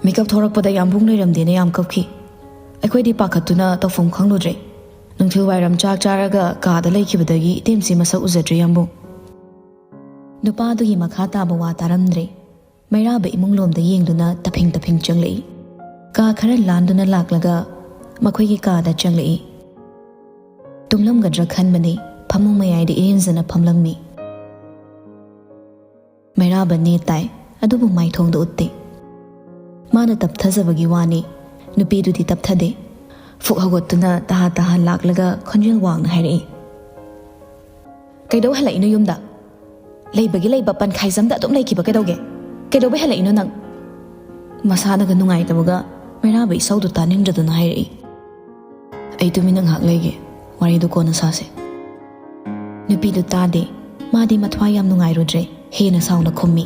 ꯃꯤꯀꯞ ꯊꯣꯔꯛꯄꯗ ꯌꯥꯝꯕꯨꯡ ꯂꯩꯔꯝꯗꯦꯅ ꯌꯥꯝ ꯀꯞꯈꯤ꯫ ꯑꯩꯈꯣꯏꯗꯤ ꯄꯥꯈꯠꯇꯨꯅ ꯇꯧꯐꯝ ꯈꯪꯂꯨꯗ꯭ꯔꯦ꯫ ꯅꯨꯡꯊꯤꯜ ꯋꯥꯏꯔꯝ ꯆꯥꯛ ꯆꯥꯔꯒ ꯀꯥꯗ ꯂꯩꯈꯤꯕꯗꯒꯤ ꯏꯇꯦꯝꯁꯤ ꯃꯁꯛ ꯎꯖꯗ꯭ꯔꯦ ꯌꯥꯝꯕꯨꯡ"꯫ ꯅꯨꯄꯥꯗꯨꯒꯤ ꯃꯈꯥ ꯇꯥꯕ ꯋꯥ ꯇꯥꯔꯝꯗ꯭ꯔꯦ꯫ ꯃꯩꯔꯥꯕ ꯏꯃꯨꯡ ꯂꯣꯝꯗ ꯌꯦꯡꯗꯨꯅ ꯇꯞꯐꯤꯡ ꯇꯞꯐꯤꯡ ꯆꯪꯂꯛꯏ꯫ ꯀꯥ ꯈꯔ ꯂꯥꯟꯗꯨꯅ ꯂꯥꯛꯂꯒ ꯃꯈꯣꯏꯒꯤ ꯀꯥꯗ ꯆꯪꯂꯛꯏ꯫ ꯇꯨꯝꯂꯝꯒꯗ꯭ꯔꯥ ꯈꯟꯕꯅꯤ, ꯐꯃꯨꯡ ꯃꯌꯥꯏꯗ ꯏꯔꯦꯟꯖꯅ ꯐꯝꯂꯝꯃꯤ꯫ ꯃꯩꯔꯥꯕ ꯅꯦ ꯇꯥꯏ, ꯑꯗꯨꯕꯨ ꯃꯥꯏꯊꯣꯡꯗ ꯎꯠꯇꯦ꯫ ꯃꯥꯅ ꯇꯞꯊꯖꯕꯒꯤ ꯋꯥꯅꯤ, ꯅꯨꯄꯤꯗꯨꯗꯤ ꯇꯞꯊꯗꯦ꯫ ꯐꯨꯛ ꯍꯧꯒꯠꯇꯨꯅ ꯇꯍꯥ ꯇꯍꯥ ꯂꯥꯛꯂꯒ ꯈꯣꯟꯖꯦꯜ ꯋꯥꯡꯅ ꯍꯥꯏꯔꯛꯏ, "ꯀꯩꯗꯧ ꯍꯜꯂꯛꯏꯅꯣ ꯌꯨꯝꯗ? ꯂꯩꯕꯒꯤ ꯂꯩꯕ ꯄꯟꯈꯥꯏꯖꯝꯗ ꯑꯗꯨꯝ ꯂꯩꯈꯤꯕ ꯀꯩꯗꯧꯒꯦ? ꯀꯩꯗꯧꯕꯩ ꯍꯜꯂꯛꯏꯅꯣ ꯅꯪ?" ꯃꯁꯥꯅꯒ ꯅꯨꯡꯉꯥꯏꯇꯕꯒ ꯃꯩꯔꯥꯕ ꯏꯁꯧꯗꯨ ꯇꯥꯅꯤꯡꯗ꯭ꯔꯗꯨꯅ ꯍꯥꯏꯔꯛꯏ, "ꯑꯩ ꯇꯨꯃꯤꯟꯅ ꯉꯥꯏꯍꯥꯛ ꯂꯩꯒꯦ, ꯋꯥꯔꯤꯗꯨ ꯀꯣꯟꯅ ꯁꯥꯁꯦ꯫" ꯅꯨꯄꯤꯗꯨ ꯇꯥꯗꯦ꯫ ꯃꯥꯗꯤ ꯃꯊ꯭ꯋꯥꯏ ꯌꯥꯝ ꯅꯨꯡꯉꯥꯏꯔꯨꯗ꯭ꯔꯦ, ꯍꯦꯟꯅ ꯁꯥꯎꯅ ꯈꯨꯝꯃꯤ,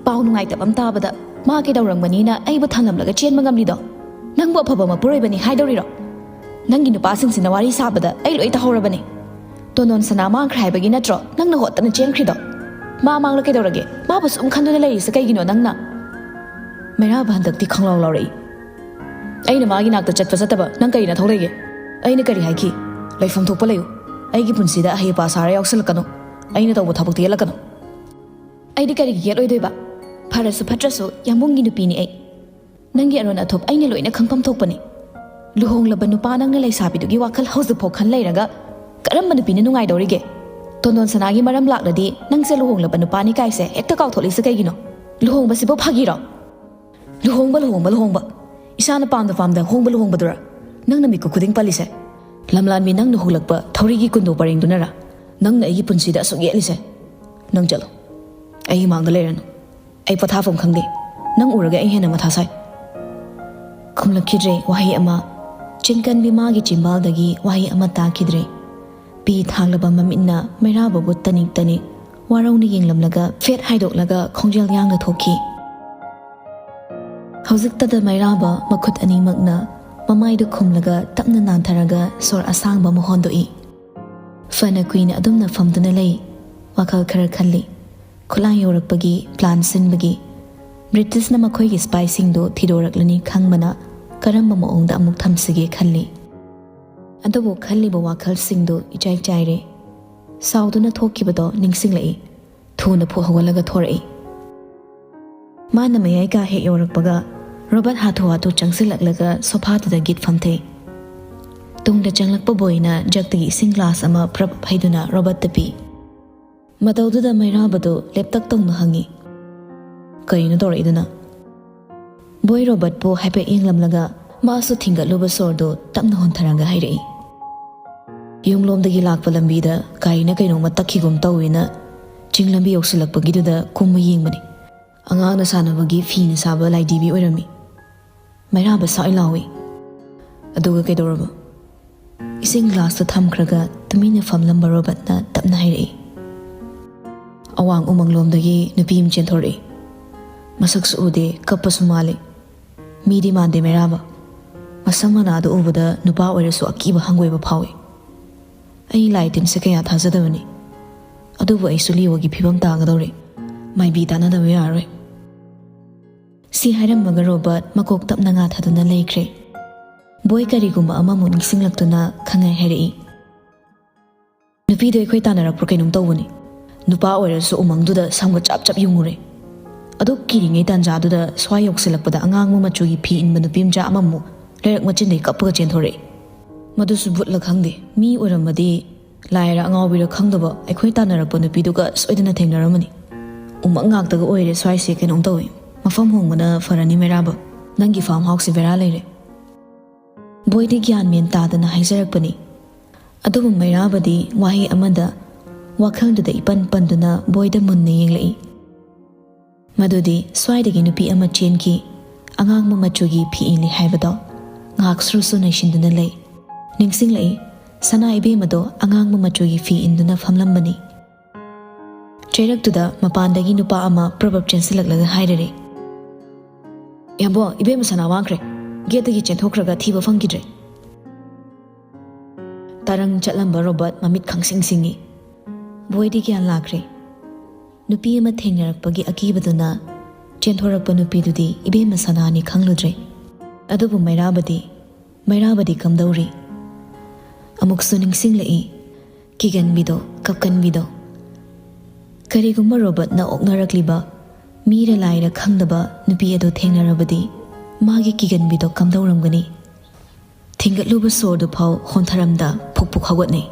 "ꯄꯥꯎ ꯅꯨꯡꯉꯥꯏꯇꯕ ꯑꯃ ꯇꯥꯕꯗ ꯃꯥ ꯀꯩꯗꯧꯔꯝꯒꯅꯤꯅ ꯑꯩꯕꯨ ꯊꯝꯂꯝꯂꯒ ꯆꯦꯟꯕ ꯉꯝꯂꯤꯗꯣ? ꯅꯪꯕꯨ ꯑꯐꯕ ꯃꯄꯨꯔꯣꯏꯕꯅꯤ ꯍꯥꯏꯗꯧꯔꯤꯔꯣ? ꯅꯪꯒꯤ ꯅꯨꯄꯥꯁꯤꯡꯁꯤꯅ ꯋꯥꯔꯤ ꯁꯥꯕꯗ ꯑꯩ ꯂꯣꯏ ꯇꯥꯍꯧꯔꯕꯅꯤ꯫ ꯇꯣꯟꯗꯣꯟ ꯁꯅꯥ ꯃꯥꯡꯈ꯭ꯔꯦ ꯍꯥꯏꯕꯒꯤ ꯅꯠꯇ꯭ꯔꯣ ꯅꯪꯅ ꯍꯣꯠꯇꯅ ꯆꯦꯟꯈ꯭ꯔꯤꯗꯣ? ꯃꯥ ꯃꯥꯡꯂ ꯀꯩꯗꯧꯔꯒꯦ? ꯃꯥꯕꯨ ꯁꯨꯝ ꯈꯟꯗꯨꯅ ꯂꯩꯔꯤꯁꯦ ꯀꯩꯒꯤꯅꯣ ꯅꯪꯅ?" ꯃꯩꯔꯥꯕ ꯍꯟꯗꯛꯇꯤ ꯈꯪꯂꯥꯎ ꯂꯥꯎꯔꯛꯏ꯫ "ꯑꯩꯅ ꯃꯥꯒꯤ ꯅꯥꯛꯇ ꯆꯠꯄ ꯆꯠꯇꯕ ꯅꯪ ꯀꯔꯤ ꯅꯊꯧ ꯂꯩꯒꯦ? ꯑꯩꯅ ꯀꯔꯤ ꯍꯥꯏꯈꯤ? ꯂꯩꯐꯝ ꯊꯣꯛꯄ ꯂꯩꯌꯨ꯫ ꯑꯩꯒꯤ ꯄꯨꯟꯁꯤꯗ ꯑꯍꯩ ꯑꯄꯥ ꯁꯥꯔ ꯌꯥꯎꯁꯜꯂꯛꯀꯅꯨ꯫ ꯑꯩꯅ ꯇꯧꯕ ꯊꯕꯛꯇ ꯌꯦꯠꯂꯛꯀꯅꯨ꯫" "ꯑꯩꯗꯤ ꯀꯔꯤꯒꯤ ꯌꯦꯠꯂꯣꯏꯗꯣꯏꯕ? ꯐꯔꯁꯨ ꯐꯠꯇ꯭ꯔꯁꯨ ꯌꯥꯝꯕꯨꯡꯒꯤ ꯅꯨꯄꯤꯅꯤ ꯑꯩ꯫ ꯅꯪꯒꯤ ꯑꯔꯣꯟ ꯑꯊꯨꯞ ꯑꯩꯅ ꯂꯣꯏꯅ ꯈꯪꯐꯝ ꯊꯣꯛꯄꯅꯤ꯫ ꯂꯨꯍꯣꯡꯂꯕ ꯅꯨꯄꯥ ꯅꯪꯅ ꯂꯩꯁꯥꯕꯤꯗꯨꯒꯤ ꯋꯥꯈꯜ ꯍꯧꯖꯤꯛꯐꯥꯎ ꯈꯟ ꯂꯩꯔꯒ ꯀꯔꯝꯕ ꯅꯨꯄꯤꯅ ꯅꯨꯡꯉꯥꯏꯗꯧꯔꯤꯒꯦ? ꯇꯣꯟꯗꯣꯟ ꯁꯅꯥꯒꯤ ꯃꯔꯝ ꯂꯥꯛꯂꯗꯤ ꯅꯪꯁꯦ ꯂꯨꯍꯣꯡꯂꯕ ꯅꯨꯄꯥꯅꯤ ꯀꯥꯏꯁꯦ ꯍꯦꯛꯇ ꯀꯥꯎꯊꯣꯛꯂꯤꯁꯦ ꯀꯩꯒꯤꯅꯣ? ꯂꯨꯍꯣꯡꯕꯁꯤꯕꯨ ꯐꯥꯒꯤꯔꯣ? ꯂꯨꯍꯣꯡꯕ, ꯂꯨꯍꯣꯡꯕ, ꯂꯨꯍꯣꯡꯕ꯫ ꯏꯁꯥꯅ ꯄꯥꯝꯗ ꯄꯥꯝꯗ ꯍꯣꯡꯕ ꯂꯨꯍꯣꯡꯕꯗꯨꯔ ꯅꯪꯅ ꯃꯤꯀꯨꯞ ꯈꯨꯗꯤꯡ ꯄꯜꯂꯤꯁꯦ? ꯂꯝꯂꯥꯟꯕꯤ, ꯅꯪꯅ ꯍꯨꯜꯂꯛꯄ ꯊꯧꯔꯤꯒꯤ ꯀꯨꯟꯗꯣ ꯄꯔꯦꯡꯗꯨꯅꯔ ꯅꯪꯅ ꯑꯩꯒꯤ ꯄꯨꯟꯁꯤꯗ ꯑꯁꯨꯛ ꯌꯦꯠꯂꯤꯁꯦ? ꯅꯪ ꯆꯠꯂꯣ, ꯑꯩꯒꯤ ꯃꯥꯡꯗ ꯂꯩꯔꯅꯨ꯫ ꯑꯩ ꯄꯣꯊꯥꯐꯝ ꯈꯪꯗꯦ꯫ ꯅꯪ ꯎꯔꯒ ꯑꯩ ꯍꯦꯟꯅ ꯃꯊꯥ ꯁꯥꯏ꯫" ꯈꯨꯝꯂꯛꯈꯤꯗ꯭ꯔꯦ ꯋꯥꯍꯩ ꯑꯃ꯫ ꯆꯤꯟꯀꯟꯕꯤ ꯃꯥꯒꯤ ꯆꯤꯝꯕꯥꯜꯗꯒꯤ ꯋꯥꯍꯩ ꯑꯃ ꯇꯥꯈꯤꯗ꯭ꯔꯦ꯫ ꯄꯤ ꯊꯥꯡꯂꯕ ꯃꯃꯤꯠꯅ ꯃꯩꯔꯥꯕꯕꯨ ꯇꯅꯤꯛ ꯇꯅꯤꯛ ꯋꯥꯔꯧꯅ ꯌꯦꯡꯂꯝꯂꯒ ꯐꯦꯠ ꯍꯥꯏꯗꯣꯛꯂꯒ ꯈꯣꯡꯖꯦꯜ ꯌꯥꯡꯅ ꯊꯣꯛꯈꯤ꯫ ꯍꯧꯖꯤꯛꯇꯗ ꯃꯩꯔꯥꯕ ꯃꯈꯨꯠ ꯑꯅꯤꯃꯛꯅ ꯃꯃꯥꯏꯗꯨ ꯈꯨꯝꯂꯒ ꯇꯞꯅ ꯅꯥꯟꯊꯔꯒ ꯁꯣꯔ ꯑꯁꯥꯡꯕ ꯑꯃ ꯍꯣꯟꯗꯣꯛꯏ꯫ ꯐꯅ ꯀꯨꯏꯅ ꯑꯗꯨꯝꯅ ꯐꯝꯗꯨꯅ ꯂꯩ꯫ ꯋꯥꯈꯜ ꯈꯔ ꯈꯜꯂꯤ꯫ ꯈꯨꯠꯂꯥꯏ ꯌꯧꯔꯛꯄꯒꯤ ꯄ꯭ꯂꯥꯟ ꯁꯤꯟꯕꯒꯤ, ꯕ꯭ꯔꯤꯇꯤꯁꯅ ꯃꯈꯣꯏꯒꯤ ꯁ꯭ꯄꯥꯏꯁꯤꯡꯗꯨ ꯊꯤꯗꯣꯔꯛꯂꯅꯤ ꯈꯪꯕꯅ ꯀꯔꯝꯕ ꯃꯑꯣꯡꯗ ꯑꯃꯨꯛ ꯊꯝꯁꯤꯒꯦ ꯈꯜꯂꯤ꯫ ꯑꯗꯨꯕꯨ ꯈꯜꯂꯤꯕ ꯋꯥꯈꯜꯁꯤꯡꯗꯨ ꯏꯆꯥꯏ ꯆꯥꯏꯔꯦ꯫ ꯁꯥꯎꯗꯨꯅ ꯊꯣꯛꯈꯤꯕꯗꯣ ꯅꯤꯡꯁꯤꯡꯂꯛꯏ꯫ ꯊꯨꯅ ꯐꯨꯛ ꯍꯧꯒꯠꯂꯒ ꯊꯣꯔꯛꯏ꯫ ꯃꯥꯅ ꯃꯌꯥꯏ ꯀꯥ ꯍꯦꯛ ꯌꯧꯔꯛꯄꯒ ꯔꯣꯕꯔꯠ ꯍꯥꯊꯨ ꯍꯥꯊꯨ ꯆꯪꯁꯤꯜꯂꯛꯂꯒ ꯁꯣꯐꯥꯗꯨꯗ ꯒꯤꯠ ꯐꯝꯊꯩ꯫ ꯇꯨꯡꯗ ꯆꯪꯂꯛꯄ ꯕꯣꯏꯅ ꯖꯛꯇꯒꯤ ꯏꯁꯤꯡ ꯒ꯭ꯂꯥꯁ ꯑꯃ ꯄ꯭ꯔꯞ ꯍꯩꯗꯨꯅ ꯔꯣꯕꯔꯠꯇ ꯄꯤ꯫ ꯃꯇꯧꯗꯨꯗ ꯃꯩꯔꯥꯕꯗꯨ ꯂꯦꯞꯇꯛ ꯇꯧꯅ ꯍꯪꯉꯤ, "ꯀꯔꯤꯅꯣ ꯇꯧꯔꯛꯏꯗꯨꯅ?" ꯕꯣꯏ ꯔꯣꯕꯔꯠꯄꯨ ꯍꯥꯏꯐꯦꯠ ꯌꯦꯡꯂꯝꯂꯒ ꯃꯥꯁꯨ ꯊꯤꯡꯒꯠꯂꯨꯕ ꯁꯣꯔꯗꯨ ꯇꯞꯅ ꯍꯣꯟꯊꯔꯒ ꯍꯥꯏꯔꯛꯏ, "ꯌꯨꯝꯂꯣꯝꯗꯒꯤ ꯂꯥꯛꯄ ꯂꯝꯕꯤꯗ ꯒꯥꯔꯤꯅ ꯀꯩꯅꯣꯝꯃ ꯇꯛꯈꯤꯒꯨꯝ ꯇꯧꯏꯅ ꯆꯤꯡ ꯂꯝꯕꯤ ꯌꯧꯁꯤꯜꯂꯛꯄꯒꯤꯗꯨꯗ ꯀꯨꯝꯃ ꯌꯦꯡꯕꯅꯤ꯫ ꯑꯉꯥꯡꯅ ꯁꯥꯟꯅꯕꯒꯤ ꯐꯤꯅ ꯁꯥꯕ ꯂꯥꯏꯙꯤꯕꯤ ꯑꯣꯏꯔꯝꯃꯤ꯫" ꯃꯩꯔꯥꯕ ꯁꯥꯎꯏ ꯂꯥꯎꯏ꯫ "ꯑꯗꯨꯒ ꯀꯩꯗꯧꯔꯕ?" ꯏꯁꯤꯡ ꯒ꯭ꯂꯥꯁꯇꯨ ꯊꯝꯈ꯭ꯔꯒ ꯇꯨꯃꯤꯟꯅ ꯐꯝꯂꯝꯕ ꯔꯣꯕꯔꯠꯅ ꯇꯞꯅ ꯍꯥꯏꯔꯛꯏ, "ꯑꯋꯥꯡ ꯎꯃꯪꯂꯣꯝꯗꯒꯤ ꯅꯨꯄꯤ ꯑꯃ ꯆꯦꯟꯊꯣꯔꯛꯏ꯫ ꯃꯁꯛꯁꯨ ꯎꯗꯦ, ꯀꯞꯄꯁꯨ ꯃꯥꯜꯂꯤ꯫ ꯃꯤꯗꯤ ꯃꯥꯟꯗꯦ ꯃꯩꯔꯥꯕ꯫ ꯃꯁꯝ ꯃꯅꯥꯗꯨ ꯎꯕꯗ ꯅꯨꯄꯥ ꯑꯣꯏꯔꯁꯨ ꯑꯀꯤꯕ ꯍꯪꯒꯣꯏꯕ ꯐꯥꯎꯏ꯫ ꯑꯩ ꯂꯥꯏ ꯇꯤꯟꯁꯦ ꯀꯌꯥ ꯊꯥꯖꯗꯕꯅꯤ꯫ ꯑꯗꯨꯕꯨ ꯑꯩꯁꯨ ꯂꯤꯑꯣꯒꯤ ꯐꯤꯕꯝ ꯇꯥꯒꯗꯧꯔꯦ꯫ ꯃꯥꯏꯕꯤ ꯇꯥꯟꯅꯗꯕ ꯌꯥꯔꯔꯣꯏ꯫" ꯁꯤ ꯍꯥꯏꯔꯝꯃꯒ ꯔꯣꯕꯔꯠ ꯃꯀꯣꯛ ꯇꯞꯅ ꯉꯥꯊꯗꯨꯅ ꯂꯩꯈ꯭ꯔꯦ꯫ ꯕꯣꯏ ꯀꯔꯤꯒꯨꯝꯕ ꯑꯃꯃꯨꯛ ꯅꯤꯡꯁꯤꯡꯂꯛꯇꯨꯅ ꯈꯪꯉꯥꯏ ꯍꯥꯏꯔꯛꯏ, "ꯅꯨꯄꯤꯗꯣ ꯑꯩꯈꯣꯏ ꯇꯥꯟꯅꯔꯛꯄ꯭ꯔꯥ ꯀꯩꯅꯣꯝ ꯇꯧꯕꯅꯤ꯫ ꯅꯨꯄꯥ ꯑꯣꯏꯔꯁꯨ ꯎꯃꯪꯗꯨꯗ ꯁꯝꯒ ꯆꯞ ꯆꯞ ꯌꯨꯡꯉꯨꯔꯦ꯫ ꯑꯗꯨꯛ ꯀꯤꯔꯤꯉꯩ ꯇꯥꯟꯖꯥꯗꯨꯗ ꯁ꯭ꯋꯥꯏ ꯌꯧꯁꯤꯜꯂꯛꯄꯗ ꯑꯉꯥꯡꯕ ꯃꯆꯨꯒꯤ ꯐꯤ ꯏꯟꯕ ꯅꯨꯄꯤ ꯃꯆꯥ ꯑꯃꯃꯨꯛ ꯂꯩꯔꯛ ꯃꯆꯤꯟꯗꯩ ꯀꯞꯄꯒ ꯆꯦꯟꯊꯣꯔꯛꯏ꯫ ꯃꯗꯨꯁꯨ ꯚꯨꯠꯂ ꯈꯪꯗꯦ, ꯃꯤ ꯑꯣꯏꯔꯝꯃꯗꯤ ꯂꯥꯏꯔ ꯑꯉꯥꯎꯕꯤꯔ ꯈꯪꯗꯕ ꯑꯩꯈꯣꯏ ꯇꯥꯟꯅꯔꯛꯄ ꯅꯨꯄꯤꯗꯨꯒ ꯁꯣꯏꯗꯅ ꯊꯦꯡꯅꯔꯝꯃꯅꯤ꯫ ꯎꯃꯪ ꯉꯥꯛꯇꯒ ꯑꯣꯏꯔꯦ ꯁ꯭ꯋꯥꯏꯁꯦ, ꯀꯩꯅꯣꯝ ꯇꯧꯏ꯫ ꯃꯐꯝ ꯍꯣꯡꯕꯅ ꯐꯔꯅꯤ ꯃꯩꯔꯥꯕ꯫ ꯅꯪꯒꯤ ꯐꯥꯔꯝ ꯍꯥꯎꯁꯁꯦ ꯕꯦꯔꯥ ꯂꯩꯔꯦ꯫" ꯕꯣꯏꯗꯤ ꯒ꯭ꯌꯥꯟ ꯃꯦꯟ ꯇꯥꯗꯅ ꯍꯥꯏꯖꯔꯛꯄꯅꯤ꯫ ꯑꯗꯨꯕꯨ ꯃꯩꯔꯥꯕꯗꯤ ꯋꯥꯍꯩ ꯑꯃꯗ ꯋꯥꯈꯜꯗꯨꯗ ꯏꯄꯟ ꯄꯟꯗꯨꯅ ꯕꯣꯏꯗ ꯃꯨꯟꯅ ꯌꯦꯡꯂꯛꯏ꯫ ꯃꯗꯨꯗꯤ ꯁ꯭ꯋꯥꯏꯗꯒꯤ ꯅꯨꯄꯤ ꯑꯃ ꯆꯦꯟꯈꯤ, ꯑꯉꯥꯡꯕ ꯃꯆꯨꯒꯤ ꯐꯤ ꯏꯜꯂꯤ ꯍꯥꯏꯕꯗꯣ꯫ ꯉꯥꯏꯍꯥꯛ ꯁ꯭ꯔꯨ ꯁ꯭ꯔꯨ ꯅꯩꯁꯤꯟꯗꯨꯅ ꯂꯩ꯫ ꯅꯤꯡꯁꯤꯡꯂꯛꯏ, ꯁꯅꯥ ꯏꯕꯦꯝꯃꯗꯣ ꯑꯉꯥꯡꯕ ꯃꯆꯨꯒꯤ ꯐꯤ ꯏꯟꯗꯨꯅ ꯐꯝꯂꯝꯕꯅꯤ꯫ ꯆꯩꯔꯛꯇꯨꯗ ꯃꯄꯥꯟꯗꯒꯤ ꯅꯨꯄꯥ ꯑꯃ ꯄ꯭ꯔꯕꯞ ꯆꯦꯟꯁꯤꯜꯂꯛꯂꯒ ꯍꯥꯏꯔꯔꯦ, "ꯌꯥꯝꯕꯣ, ꯏꯕꯦꯝꯃ ꯁꯅꯥ ꯃꯥꯡꯈ꯭ꯔꯦ꯫ ꯒꯦꯠꯇꯒꯤ ꯆꯦꯟꯊꯣꯛꯈ꯭ꯔꯒ ꯊꯤꯕ ꯐꯪꯈꯤꯗ꯭ꯔꯦ꯫" ꯇꯔꯪ ꯆꯠꯂꯝꯕ ꯔꯣꯕꯔꯠ ꯃꯃꯤꯠ ꯈꯪꯁꯤꯡ ꯁꯤꯡꯉꯤ꯫ ꯕꯣꯏꯗꯤ ꯒ꯭ꯌꯥꯟ ꯂꯥꯛꯈ꯭ꯔꯦ꯫ ꯅꯨꯄꯤ ꯑꯃ ꯊꯦꯡꯅꯔꯛꯄꯒꯤ ꯑꯀꯤꯕꯗꯨꯅ ꯆꯦꯟꯊꯣꯔꯛꯄ ꯅꯨꯄꯤꯗꯨꯗꯤ ꯏꯕꯦꯝꯃ ꯁꯅꯥꯅꯤ ꯈꯪꯂꯨꯗ꯭ꯔꯦ꯫ ꯑꯗꯨꯕꯨ ꯃꯩꯔꯥꯕꯗꯤ, ꯃꯩꯔꯥꯕꯗꯤ ꯀꯝꯗꯧꯔꯤ? ꯑꯃꯨꯛꯁꯨ ꯅꯤꯡꯁꯤꯡꯂꯛꯏ, ꯀꯤꯒꯟꯕꯤꯗꯣ, ꯀꯞꯀꯟꯕꯤꯗꯣ꯫ ꯀꯔꯤꯒꯨꯝꯕ ꯔꯣꯕꯔꯠꯅ ꯑꯣꯛꯅꯔꯛꯂꯤꯕ ꯃꯤꯔ ꯂꯥꯏꯔ ꯈꯪꯗꯕ ꯅꯨꯄꯤ ꯑꯗꯨ ꯊꯦꯡꯅꯔꯕꯗꯤ, ꯃꯥꯒꯤ ꯀꯤꯒꯟꯕꯤꯗꯣ ꯀꯝꯗꯧꯔꯝꯒꯅꯤ? ꯊꯤꯡꯒꯠꯂꯨꯕ ꯁꯣꯔꯗꯨ ꯐꯥꯎ ꯍꯣꯟꯊꯔꯝꯗ ꯐꯨꯛ ꯐꯨꯛ ꯍꯧꯒꯠꯅꯩ꯫